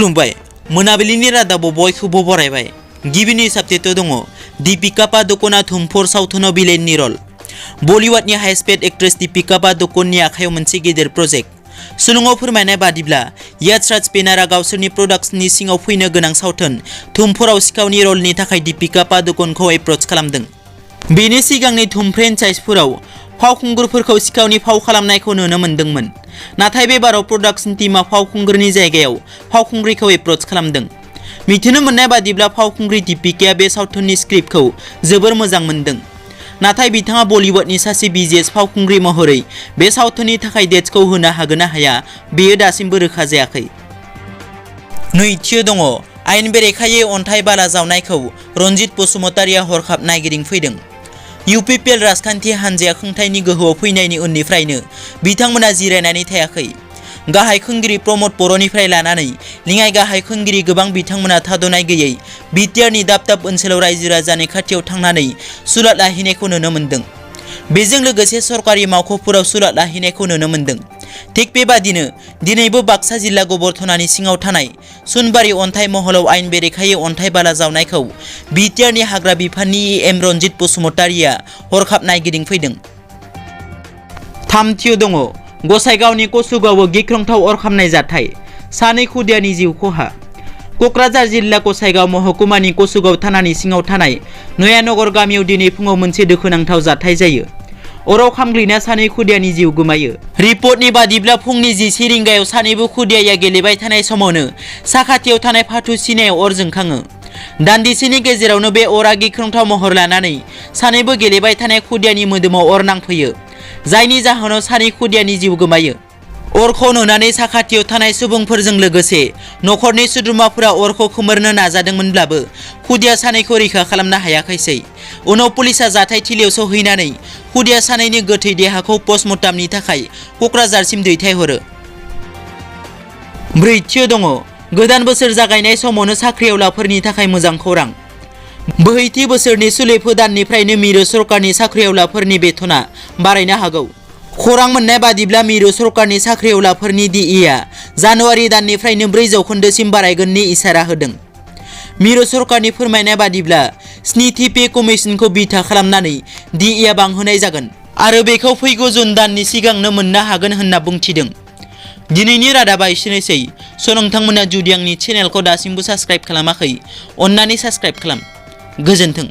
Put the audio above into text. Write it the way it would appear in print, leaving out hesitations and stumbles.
खुलुमबाय मोनाबिलिनि रादाबाव बयखौबो बरायबाय। गिबिनि साबजेक्ट दङ दीपिका पादुक'ना थुमफर सावथुनाव बिलेननि रल। बलिउडनि हाइस्ट पेड एक्ट्रेस दीपिका पादुक'ननि आखायाव मोनसे गेदेर प्रजेक्ट। सुलुङाव फोरमायनाय बादिब्ला यश राज बेनारआ गावसोरनि प्रडाक्शननि सिङाव फैनो गोनां सावथुन थुमफराव सिखावनि रलनि थाखाय दीपिका पादुक'नखौ एप्रोच खालामदों। बेनि सिगांनि थुम फ्रेन्चाइजफोराव फावखुंगुरफोरखौ सिखावनि फाव खालामनायखौ नुनो मोन्दोंमोन, नाथाय बे बाराव प्रडाक्शन टीमआ फावखुंगुरनि जायगायाव फावखुंग्रिखौ एप्रोच खालामदों। मिथिनो मोननाय बादिब्ला फावखुंग्रि दीपिकाया बे सावथुननि स्क्रिप्टखौ जोबोर मोजां मोनदों, नाथाय बिथाङा बलिउडनि सासे बिजेएस फावखुंग्रि महरै बे सावथुननि थाखाय डेट्सखौ होनो हागोन ना हाया बेयो दासिमबो रोखा जायाखै। नैथियाव दङ आयेन बेरेखायै अन्थाइ बाला जावनायखौ रनजित बसुमतारीया हरखाब नायगिदिंफैदों। इउपिपिएल राजखान्थि हान्जाया खुंथायनि गोहोआव फैनायनि उननिफ्रायनो बिथांमोना जिरायनानै थायाखै। गाहाय खुंगिरि प्रमद बर'निफ्राय लानानै लेङाइ गाहाय खुंगिरि गोबां बिथांमोना थाद'नाय गैयै बिटिआरनि दाब दाब ओनसोलाव रायजो राजानि खाथियाव थांनानै सुलाद लाहैनायखौ नुनो मोन्दों। बेजों लोगोसे सरकारि मावख'फोराव सुलाद लाहैनायखौ नुनो मोन्दों। थिग बेबादिनो दिनैबो बाक्सा जिल्ला गबरथनानि सिङाव थानाय सुनबारि अन्थाइ महलाव आयेन बेरेखायै अन्थाइ बाला जावनायखौ बिटिआरनि हाग्रा बिफाननि एम रनजित बसुमतारीया हरखाब नायगिदिंफैदों। थामथियाव दङ गसाइगावनि कसुगावआव गिख्रंथाव अर खामनाय जाथाय, सानै खुदियानि जिउ खहा। क'क्राझार जिल्ला गसाइगाव महकुमानि कसुगाव थानानि सिङाव थानाय नयानगर गामियाव दिनै फुङाव मोनसे दुखुनांथाव जाथाय जायो। अराव खामग्लिना सानै खुदियानि जिउ गोमायो। रिपर्टनि बादिब्ला फुंनि 10 रिंगायाव सानैबो खुदियाया गेलेबाय थानाय समावनो साखाथियाव थानाय फाथो सिनायाव अर जोंखाङो। दान्दिसेनि गेजेरावनो बे अरा गिख्रंथाव महर लानानै सानैबो गेलेबाय थानाय खुदियानि मोदोमाव अर नांफैयो, जायनि जाहोनाव सानै खुदियानि जिउ गोमायो। अरखौ नुनानै साखाथियाव थानाय सुबुंफोरजों लोगोसे नखरनि सोद्रोमाफोरा अरखौ खोमोरनो नाजादोंमोनब्लाबो खुदिया सानैखौ रैखा खालामनो हायाखैसै। उनाव पुलिसआ जाथायथिलियाव सौहैनानै खुदिया सानैनि गोथै देहाखौ पस्टमर्टमनि थाखाय क'क्राझारसिम दैथायहरो। ब्रैथियाव दङ गोदान बोसोर जागायनाय समावनो साख्रिआवलाफोरनि थाखाय मोजां खौरां। बोहैथि बोसोरनि सुलेफो दाननिफ्रायनो मिरु सरकारनि साख्रिआवलाफोरनि बेथना बारायनो हागौ। खौरां मोननाय बादिब्ला मिरु सरकारनि साख्रिआवलाफोरनि डिएआ जानुवारि दाननिफ्रायनो 4% बारायगोननि इसारा होदों। मिरु सरकारनि फोरमायनाय बादिब्ला 7थि पे कमिसनखौ बिथा खालामनानै डिएआ बांहोनाय जागोन आरो बेखौ फैगौ जुन दाननि सिगांनो मोननो हागोन होनना बुंथिदों। दिनैनि रादाबा एसेनोसै। नोंथांमोना जुदि आंनि चेनेलखौ दासिमबो साबस्क्राइब खालामाखै, अन्नानै साबस्क्राइब खालाम। गोजोन्थों।